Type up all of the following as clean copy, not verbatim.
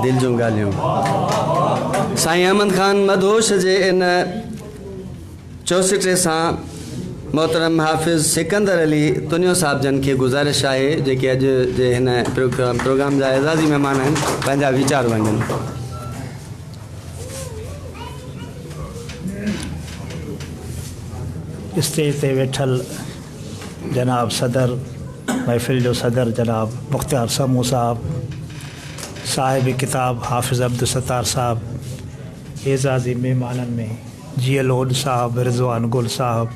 دل جون ڳالهيون. سائين احمد خان مدهوش جي ان چوسٽي سان محترم حافظ سڪندر علي تنيو صاحب جن کي گذارش آهي جيڪي اڄ جي هن پروگرام جا اعزازي مهمان آهن پنهنجا ويچار ونڊن. اسٽيج تي ويٺل جناب صدر محفل جو صدر جناب مختيار سمون صاحب، صاحب ڪتاب حافظ عبدالستار صاحب، اعزازي مهمانن ۾ جيئل اوڏ صاحب، رضوان گل صاحب،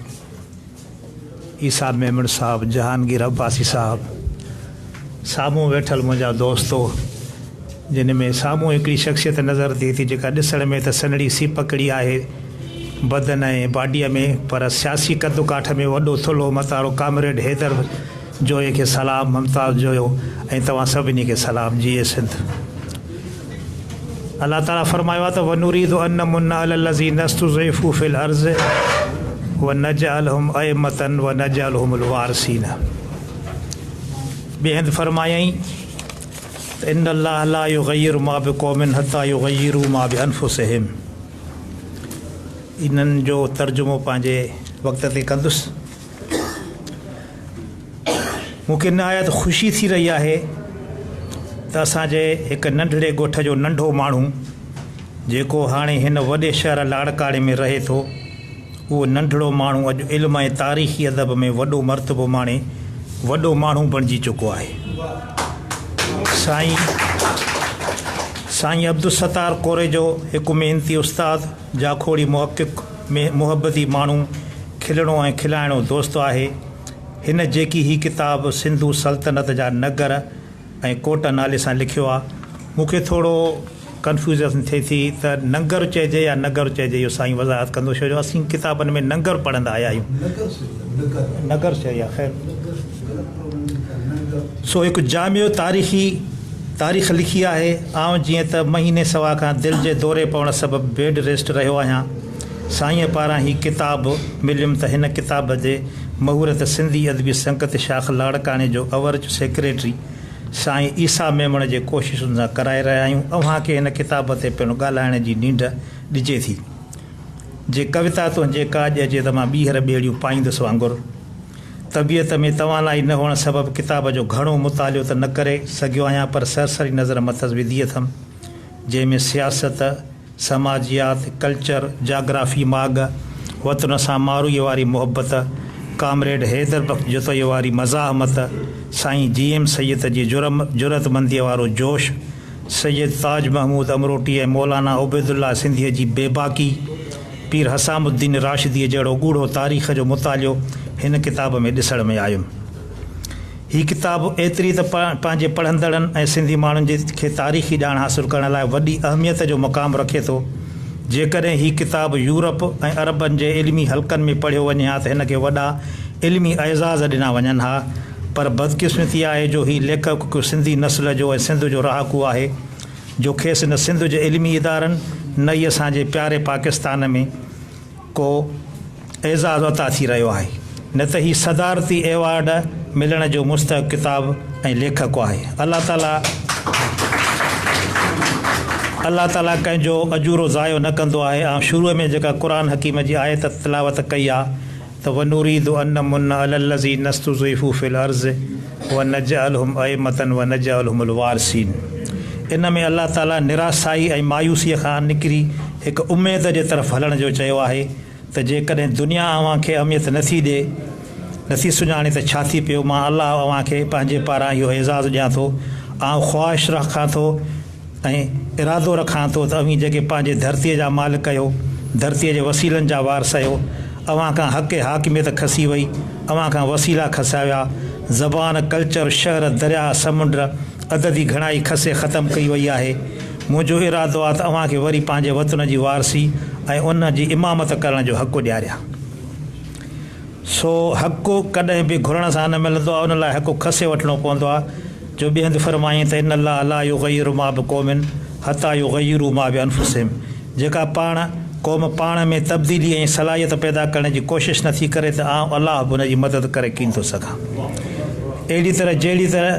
عيسيٰ ميمڻ صاحب، جهانگير عباسي صاحب، سامهون ويٺل منهنجا دوستو، جن ۾ سامهون هڪڙي شخصيت نظر ٿي اچي جيڪا ڏسڻ ۾ ته سنهڙي سيپڪڙي آهي بدن ۽ باڊيء ۾ پر سياسي قد ڪاٺ ۾ وڏو ٿلهو متارو ڪامريڊ حيدر جويي کي سلام، ممتاز جويو ۽ توهان سڀني کي سلام. جيئي سنڌ. الله تعالي فرمايو آهي ته ونريد ان نمن علي الذين استضعفوا في الارض ونجعلهم ائمة ونجعلهم الوارثين. ٻئي هنڌ فرمايائين ته ان الله لا يغير ما بقوم حتي يغيروا ما بانفسهم. انهن جو ترجمو پنهنجي وقت تي ڪندس. مون کي نهايت خوشي ٿي رهي آهي ته اسان جي هڪ ننڍڙي ڳوٺ جو ننڍو ماڻهو جيڪو هاڻي هن وڏي شهر لاڙڪاڻي ۾ رهي ٿو، اهو ننڍڙو ماڻهو اڄ علم ۽ تاريخي ادب ۾ وڏو مرتبو ماڻي وڏو ماڻهو بڻجي چڪو آهي. سائين سائين عبدالستار ڪوريجو هڪ محنتي استاد، جاکوڙي محقق، محبتي ماڻهو، کلڻو ۽ کلائڻو دوست آهي. هن جيڪي هي ڪتاب سنڌو سلطنت جا نگر ۽ ڪوٽ نالي سان لکيو آ، مون کي ٿورو ڪنفيوزن ٿئي ٿي ته ننگر چئجي يا نگر چئجي اهو سائين وضاحت ڪندو ڇو جو اسين ڪتابن ۾ ننگر پڙهندا آيا آهيون. نگر چئجي خير سو هڪ جامع تاريخي تاريخ لکي آهي. آئون جيئن ته مهيني سوا کان دل جي دوري پوڻ سبب بيڊ ريسٽ رهيو آهيان. سائينء پاران هي ڪتاب مليم ته هن ڪتاب جي مهورت سنڌي ادبي سنگت شاخ لاڙڪاڻي جو اورچ سيڪريٽري سائين عيسيٰ ميمڻ جي ڪوششن سان ڪرائي رهيا آهيون. اوهان کي هن ڪتاب تي پڻ ڳالهائڻ جي نينڍ ڏجي ٿي. جي ڪويتا تنهنجي ڪاڄ اچي ته مان ٻيهر ٻيڙيون پائيندس وانگر. طبيعت ۾ توانائي نه هئڻ سبب ڪتاب جو گهڻو مطالعو ته نه ڪري سگهيو آهيان پر سرسري نظر مٿس وڌي اٿم جنهن ۾ سياست، سماجيات، ڪلچر، جاگرافي، ماڳ، وطن سان ماروئيء واري محبت، ڪامريڊ حيدر بخش جتوئيء واري مزاحمت، سائين جي ايم سيد جي جرئتمنديء وارو جوش، سيد تاج محمود امروٽي ۽ مولانا عبيدالله سنڌيء جي بيباڪي، پير حسام الدين راشديء جهڙو ڳوڙهو تاريخ جو مطالعو هن ڪتاب ۾ ڏسڻ ۾ آيم. هي ڪتاب ايتري ته پنهنجي پڙهندڙن ۽ سنڌي ماڻهن جي کي تاريخي ڄاڻ حاصل ڪرڻ لاء وڏي اهميت جو مقام رکي ٿو. جيڪڏهن هي ڪتاب يورپ ۽ عربن جي علمي حلقن ۾ پڙهيو وڃي ها ته هن کي وڏا علمي اعزاز ڏنا وڃن ها پر بدقسمتي آهي جو هي ليکڪ هڪ سنڌي نسل جو ۽ سنڌ جو رهاڪو آهي جو کيس نه سنڌ جي علمي ادارن نه ئي اسان جي پياري پاڪستان ۾ ڪو اعزاز عطا ٿي رهيو آهي، نه ته هي صدارتي ايوارڊ ملڻ جو مستحق ڪتاب ۽ ليکڪ آهي. الله تعاليٰ الله تعاليٰ ڪنهن جو اجورو ضايع نه ڪندو آهي. آئون شروع ۾ جيڪا قرآن حڪيم جي آيت تلاوت ڪئي آ ته ونريد ان نمن علي الذين استضعفوا في الارض ونجعلهم ائمة ونجعلهم الوارثين ان ۾ الله تعاليٰ نراسائي ۽ مايوسيء کان نڪري هڪ اميد جي طرف هلڻ جو چيو آهي ته جيڪڏهن دنيا اوهان کي اهميت نه ٿي ڏئي، نه ٿي سڃاڻي ته ڇا ٿي پيو، مان الله اوهان کي پنهنجي پاران اهو اعزاز ڏيان ٿو. آئون خواهش رکان ٿو ۽ ارادو رکان ٿو ته اوهين جيڪي پنهنجي ڌرتيء جا مالڪ آهيو، ڌرتيء جي وسيلن جا وارث آهيو، اوهان کان حق حاڪميت کسي وئي، اوهان کان وسيلا کسيا ويا، زبان، ڪلچر، شهر، درياهه، سمنڊ، عددي گهڻائي کسي ختم ڪئي وئي آهي. منهنجو ارادو آهي ته اوهان کي وري پنهنجي وطن جي وارثي ۽ ان جي امامت ڪرڻ جو حق ڏياريان. سو حق ڪڏهن به گهرڻ سان نه ملندو آهي، ان لاء حق کسي وٺڻو پوندو آهي، جو ٻئي هنڌ فرمايائين ته ان الله لا يغير ما بقوم حتي يغيروا ما بانفسهم جيڪا پاڻ قوم پاڻ ۾ تبديلي ۽ صلاحيت پيدا ڪرڻ جي ڪوشش نٿي ڪري ته آئون الله به ان جي مدد ڪري ڪين ٿو سگهان. اهڙي طرح جهڙي طرح.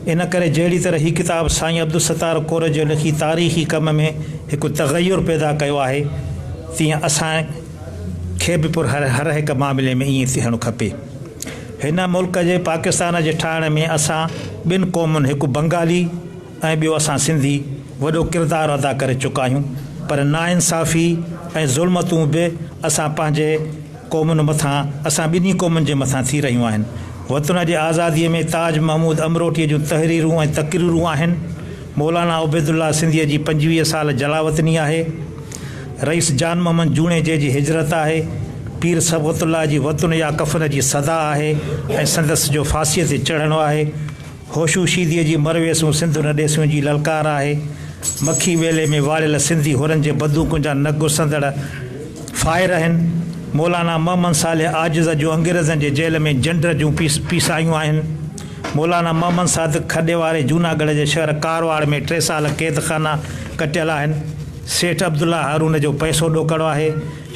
ان ڪري جهڙي طرح هي ڪتاب سائين عبدالستار ڪوريجو لکي تاريخي ڪم ۾ هڪ تغير پيدا ڪيو آهي، تيئن اسان کي به پر هر هڪ معاملي ۾ ائين ٿيڻ کپي. هن ملڪ جي پاڪستان جي ٺاهڻ ۾ اسان ٻن قومن هڪ بنگالي ۽ ٻيو اسان سنڌي وڏو ڪردار ادا ڪري چڪا آهيون پر ناانصافي ۽ ظلمتون به اسان پنهنجي قومن مٿان اسان ٻنهي قومن جي مٿان ٿي رهيون آهن. وطن جي آزاديء ۾ تاج محمود امروٽيء جون تحريرون ۽ تقريرون آهن. مولانا عبيدالله سنڌيء جي 25 سال جلاوطني آهي. رئيس جان محمد جوڻيجي جي هجرت آهي. پير صبغت الله جي وطن يا ڪفن جي صدا آهي ۽ سندس جو ڦاسيء تي چڙهڻ آهي. هوشو شيديء جي مرويسون سنڌ نه ڏيسون جي للڪار آهي. مکي ٻيلي ۾ واڙيل سنڌي حرن جي بندوقن جا نه گسندڙ فائر آهن. مولانا محمد صالح عاجز جون انگريزن جي جيل ۾ جنڊ جون پيسايون آهن. مولانا محمد صادق کڏي واري جوناڳڙهه جي شهر ڪارواڙ ۾ ٽي سال قيد خانا ڪٽيل آهن. سيٺ عبدالله هارون جو پئسو ڏوڪڙ آهي.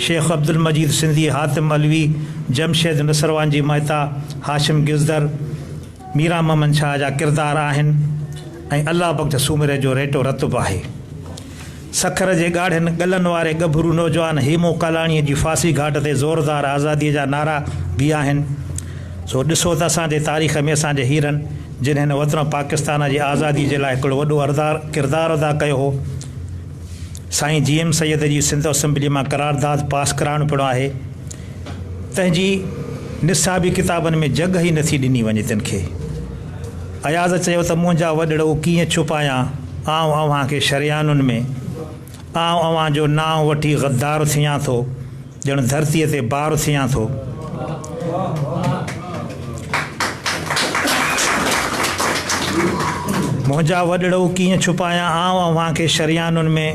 شيخ عبدالمجيد سنڌي، حاتم علوي، جمشيد نصروانجي مهتا، هاشم گزدر، ميران محمد شاهه جا ڪردار آهن ۽ الله بخش سومري جو ريٽو رت به آهي. سکر جي ڳاڙهن ڳلن واري ڳڀرو نوجوان هيمو ڪالاڻيء جي ڦاسي گهاٽ تي زوردار آزاديء جا نعرا به آهن. سو ڏسو ته اسان جي تاريخ ۾ اسان جي هيرن جن هن وطن پاڪستان جي آزاديء جي لاء هڪڙو وڏو ڪردار ادا ڪيو هو. سائين جي ايم سيد جي سنڌ اسيمبليء مان قرارداد پاس ڪرائڻ پڻ آهي. تنهن جي نصابي ڪتابن ۾ جڳهه ئي نٿي ڏني وڃي تن کي. اياز چيو ته منهنجا وڏڙئو ڪيئن ڇپايان آئون اوهان کي شريانن ۾، آئون اوهان جو نانء وٺي غدار ٿيان ٿو، ڄڻ ڌرتيء تي بار ٿيان ٿو. منهنجا وڏڙئو ڪيئن ڇپايان آئون اوهان کي شريانن ۾،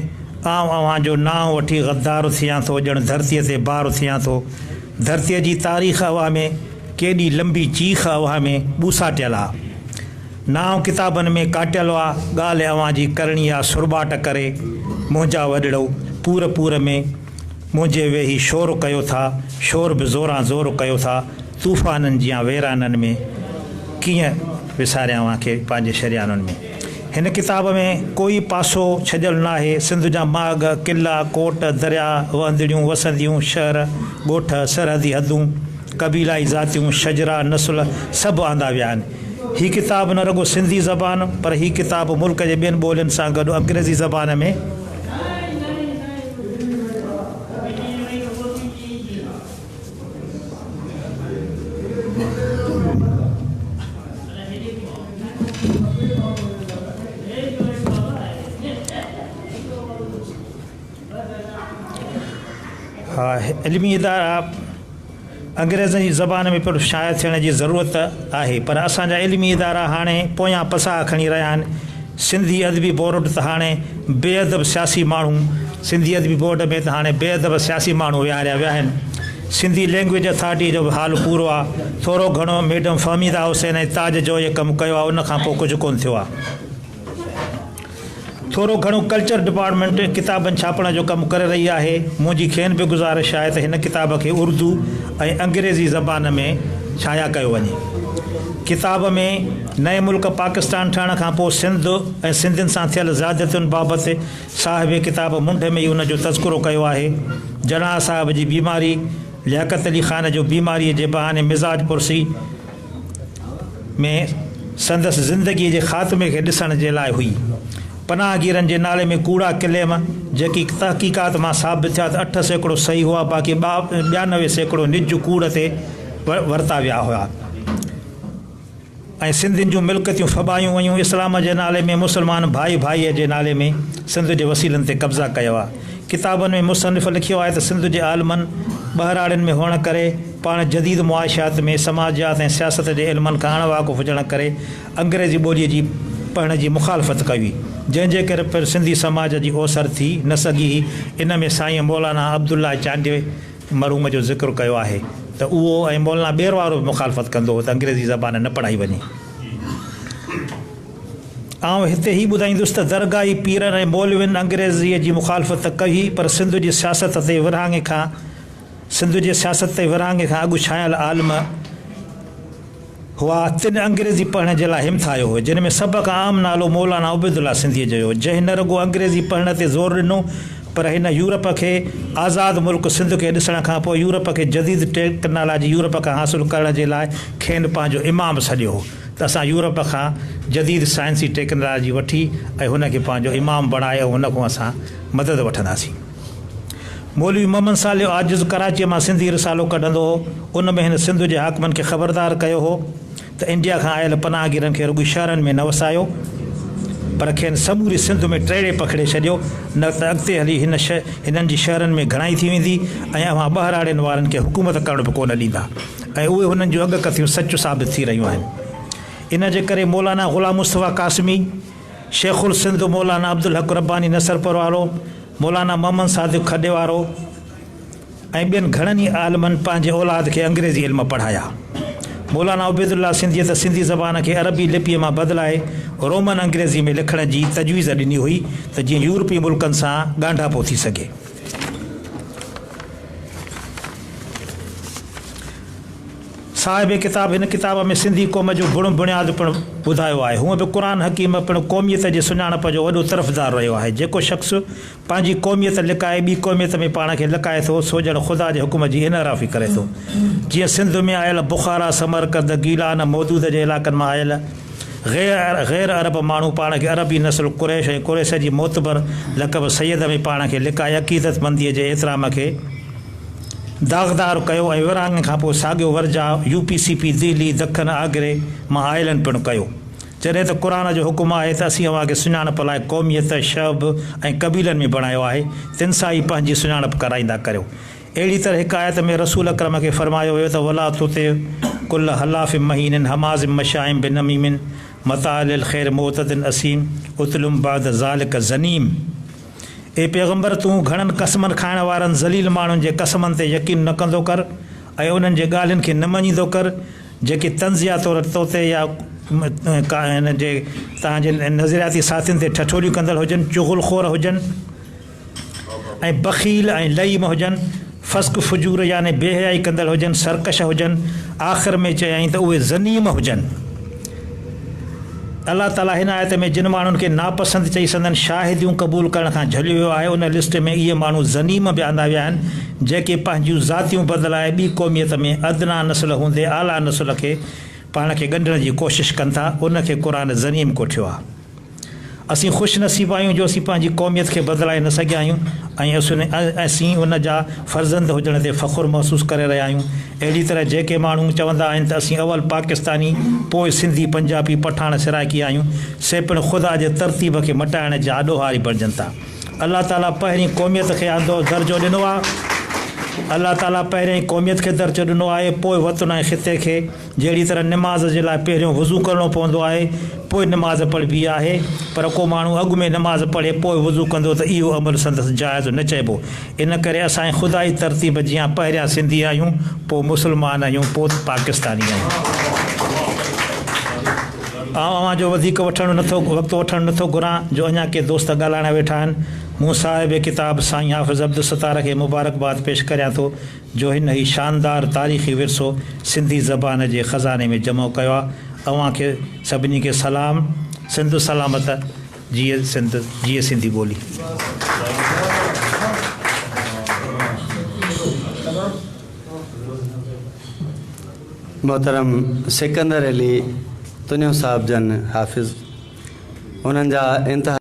آئون اوهان جو نانء وٺي غدار ٿيان ٿو، ڄڻ ڌرتيء تي بار ٿيان ٿو. ڌرتيء جي تاريخ اوهان ۾، ڪيڏي لنبي چيخ اوهان ۾ ٻوساٽيل آ. نانء ڪتابن ۾ ڪاٽيل آ، ڳالهه اوهان جي ڪرڻي آ سرٻاٽ ڪري، منهنجا وڏڙئو پور پور ۾. منهنجي ويهي شور ڪيو ٿا، شور به زوران زور ڪيو ٿا، طوفانن جيان ويرانن ۾، ڪيئن وساريان اوهان کي پنهنجي شريانن ۾. هن ڪتاب ۾ ڪوئي پاسو ڇڏيل ناهي، سنڌ جا ماڳ، قلعا، ڪوٽ، درياء، وهندڙيون، وسنديون، شهر، ڳوٺ، سرحدي حدون، قبيلائي ذاتيون، شجرا، نسل سڀ آندا ويا آهن. هي ڪتاب نه رڳو سنڌي زبان پر هي ڪتاب ملڪ جي ٻين ٻولين سان گڏ انگريزي زبان ۾. علمي ادارا انگريزن جي زبان ۾ پڻ شايع ٿيڻ جي ضرورت آهي پر اسان جا علمي ادارا هاڻي پويان پساهه کڻي رهيا آهن. سنڌي ادبي بورڊ ته هاڻي بي ادب سياسي ماڻهو سنڌي ادبي بورڊ ۾ ته هاڻي بي ادب سياسي ماڻهو ويهاريا ويا آهن. سنڌي لينگويج اٿارٽيء جو به حال پورو آ. ٿورو گهڻو ميڊم فهميده حسين ۽ تاج جويي ڪم ڪيو آ ان کان پوء ڪجهه ڪونه ٿيو آ. ٿورو گهڻو ڪلچر ڊپارٽمينٽ ڪتابن ڇاپڻ جو ڪم ڪري رهي آهي. منهنجي کين به گذارش آهي ته هن ڪتاب کي اردو ۽ انگريزي زبان ۾ شايع ڪيو وڃي. ڪتاب ۾ نئين ملڪ پاڪستان ٺهڻ کان پوء سنڌ ۽ سنڌين سان ٿيل زيادتين بابت صاحب ڪتاب منڍ ۾ ئي ان جو تذڪرو ڪيو آهي. جناح صاحب جي بيماري، لياقت علي خان جو بيماريء جي بهاني مزاج پرسي، ۾ سندس زندگيء جي خاتمي کي ڏسڻ جي لاء هئي. پناهگيرن جي نالي ۾ ڪوڙا ڪليم، جيڪي تحقيقات مان ثابت ٿيا ته 8% صحيح هئا، باقي 92% نج ڪوڙ تي ورتا ويا هئا ۽ سنڌين جون ملڪيتون ڦٻايون ويون. اسلام جي نالي ۾ مسلمان ڀائي ڀائيء جي نالي ۾ سنڌ جي وسيلن تي قبضا ڪيا ويا. ڪتابن ۾ مصنف لکيو آهي ته سنڌ جي عالمن ٻهراڙين ۾ هئڻ ڪري پاڻ جديد معاشيات ۾ سماجيات ۽ سياست جي علمن کان اڻ واقف هجڻ ڪري انگريزي ٻوليء جي پڙهڻ جي مخالفت ڪئي هئي جنهن جي ڪري پڻ سنڌي سماج جي اوسر ٿي نه سگهي هئي ان ۾ سائين مولانا عبدالله چانڊيي مرحوم جو ذڪر ڪيو آهي ته اهو ۽ مولانا ٻير وارو به مخالفت ڪندو هو ته انگريزي زبان نه پڙهائي وڃي. آئون هتي هي ٻڌائيندس ته درگاهي پيرن ۽ مولوين انگريزيء جي مخالفت ته ڪئي هئي پر سنڌ جي سياست تي ورهاڱي کان سنڌ جي سياست تي ورهاڱي کان اڳ ڇانيل عالم هئا، تن انگريزي پڙهڻ جي لاء همٿايو هو، جن ۾ سڀ کان اهم نالو مولانا عبيدالله سنڌيء جو هو، جنهن نه رڳو انگريزي پڙهڻ تي زور ڏنو، پر هن يورپ کي آزاد ملڪ سنڌ کي ڏسڻ کان پوء يورپ کي جديد ٽيڪنالاجي يورپ کان حاصل ڪرڻ جي لاء کين پنهنجو امام سڏيو هو ته اسان يورپ کان جديد سائنسي ٽيڪنالاجي وٺي ۽ هن کي پنهنجو امام بڻائي ۽ هن کان اسان مدد وٺنداسين. مولوي محمد صالح عاجز ڪراچيء مان سنڌي رسالو ڪڍندو هو، ان ۾ هن سنڌ جي حاڪمن کي خبردار ڪيو هو ته انڊيا کان آيل پناهگيرن کي رڳو شهرن ۾ نه وسايو، پر کين سموري سنڌ ۾ ٽيڙي پکيڙي ڇڏيو، نه ته اڳتي هلي هن هنن جي شهرن ۾ گهڻائي ٿي ويندي ۽ اوهان ٻهراڙين وارن کي حڪومت ڪرڻ به ڪونه ڏيندا ۽ اهي هنن جون اڳڪٿيون سچ ثابت ٿي رهيون آهن. ان جي ڪري مولانا غلام مصطفيٰ قاسمي، شيخ السنڌ مولانا عبدالحق رباني نصرپور وارو، مولانا محمد صادق کڏي وارو ۽ ٻين گهڻن ئي عالمن پنهنجي اولاد کي انگريزي علم پڙهايا. مولانا عبيدالله سنڌيء ته سنڌي زبان کي عربي لپيء مان بدلائي رومن انگريزي ۾ لکڻ جي تجويز ڏني هئي ته جيئن يورپي ملڪن سان ڳانڍاپو ٿي سگهي. صاحب ڪتاب هن ڪتاب ۾ سنڌي قوم جو بڻ بڻياد پڻ ٻڌايو آهي. هونء به قرآن حڪيم پڻ قوميت جي سڃاڻپ جو وڏو طرفدار رهيو آهي. جيڪو شخص پنهنجي قوميت لڪائي ٻي قوميت ۾ پاڻ کي لڪائي ٿو، سو ڄڻ خدا جي حڪم جي انحرافي ڪري ٿو. جيئن سنڌ ۾ آيل بخارا، سمرقند، گيلان، مودود جي علائقن مان آيل غير عرب ماڻهو پاڻ کي عربي نسل قريش ۽ قريش جي معتبر لقب سيد ۾ پاڻ کي لڪائي عقيدتمنديء جي احترام کي داغدار ڪيو ۽ ورهاڱي کان پوء ساڳيو ورجاء يو پي سي پي دهلي، دکن، آگري مان آيلن پڻ ڪيو. جڏهن ته قرآن جو حڪم آهي ته اسين اوهان کي سڃاڻپ لاء قوميت، شعب ۽ قبيلن ۾ بڻايو آهي، تن سان ئي پنهنجي سڃاڻپ ڪرائيندا ڪريو. اهڙي طرح هڪ آيت ۾ رسول اڪرم کي فرمايو ويو ته ولا تطع ڪل حلاف مهين هماز مشاء بنميم متاع للخير معتد اثيم عتل بعد ذلڪ زنيم. اي پيغمبر! تون گهڻن قسمن کائڻ وارن ذليل ماڻهن جي قسمن تي يقين نه ڪندو ڪر ۽ انهن جي ڳالهين کي نه مڃيندو ڪر جيڪي طنزيه طور تو تي يا هن جي توهان جي نظرياتي ساٿين تي ٺٺوليون ڪندڙ هجن، چغل خور هجن ۽ بخيل ۽ لئيم هجن. فسق فجور يعني بي حيائي ڪندڙ هجن، سرڪش هجن، آخر ۾ چيائين ته اهي ذنيم هجن. الله تعاليٰ هن آيت ۾ جن ماڻهن کي ناپسند چئي سندن شاهديون قبول ڪرڻ کان جهليو ويو آهي ان لسٽ ۾ اهي ماڻهو ذنيم به آندا ويا آهن جيڪي پنهنجيون ذاتيون بدلائي ٻي قوميت ۾ ادنيٰ نسل هوندي اعليٰ نسل کي پاڻ کي ڳنڍڻ جي ڪوشش ڪن ٿا ان کي قرآن ذنيم ڪوٺيو آهي. اسين خوش نصيب آهيون جو اسين پنهنجي قوميت کي بدلائي نه سگهيا آهيون ۽ اسين ان جا فرزند هجڻ تي فخر محسوس ڪري رهيا آهيون. اهڙي طرح جيڪي ماڻهو چوندا آهن ته اسين اول پاڪستاني پوء سنڌي، پنجابي، پٺاڻ، سرائيڪي آهيون سي پڻ خدا جي ترتيب کي مٽائڻ جا ڏوهاري بڻجن ٿا. الله تعاليٰ پهرين قوميت کي آندو درجو ڏنو آهي. الله تعاليٰ پهريائين قوميت کي درجو ڏنو آهي پوء وطن ۽ خطي کي. جهڙي طرح نماز جي لاء پهريون وضو ڪرڻو پوندو آهي پوء نماز پڙهبي آهي پر ڪو ماڻهو اڳ ۾ نماز پڙهي پوء وضو ڪندو ته اهو عمل سندس جائز نه چئبو. ان ڪري اسان خدائي ترتيب جيان پهريان سنڌي آهيون پوء مسلمان آهيون پوء پاڪستاني آهيون. آئون اوهان جو وڌيڪ وٺڻ نٿو وقت وٺڻ نٿو گهران جو اڃا ڪي دوست ڳالهائڻ ويٺا آهن. مون صاحب ڪتاب سائين حافظ عبدالستار کي مبارڪباد پيش ڪريان ٿو. جو هن هي شاندار تاريخي ورثو سنڌي زبان جي خزاني ۾ جمع ڪيو آ. اوهان کي سڀني کي سلام. سنڌ سلامت. جيئي سنڌ جيئي سنڌي ٻولي. محترم سڪندر علي تنيو صاحب جن حافظ انهن جا انتهائي.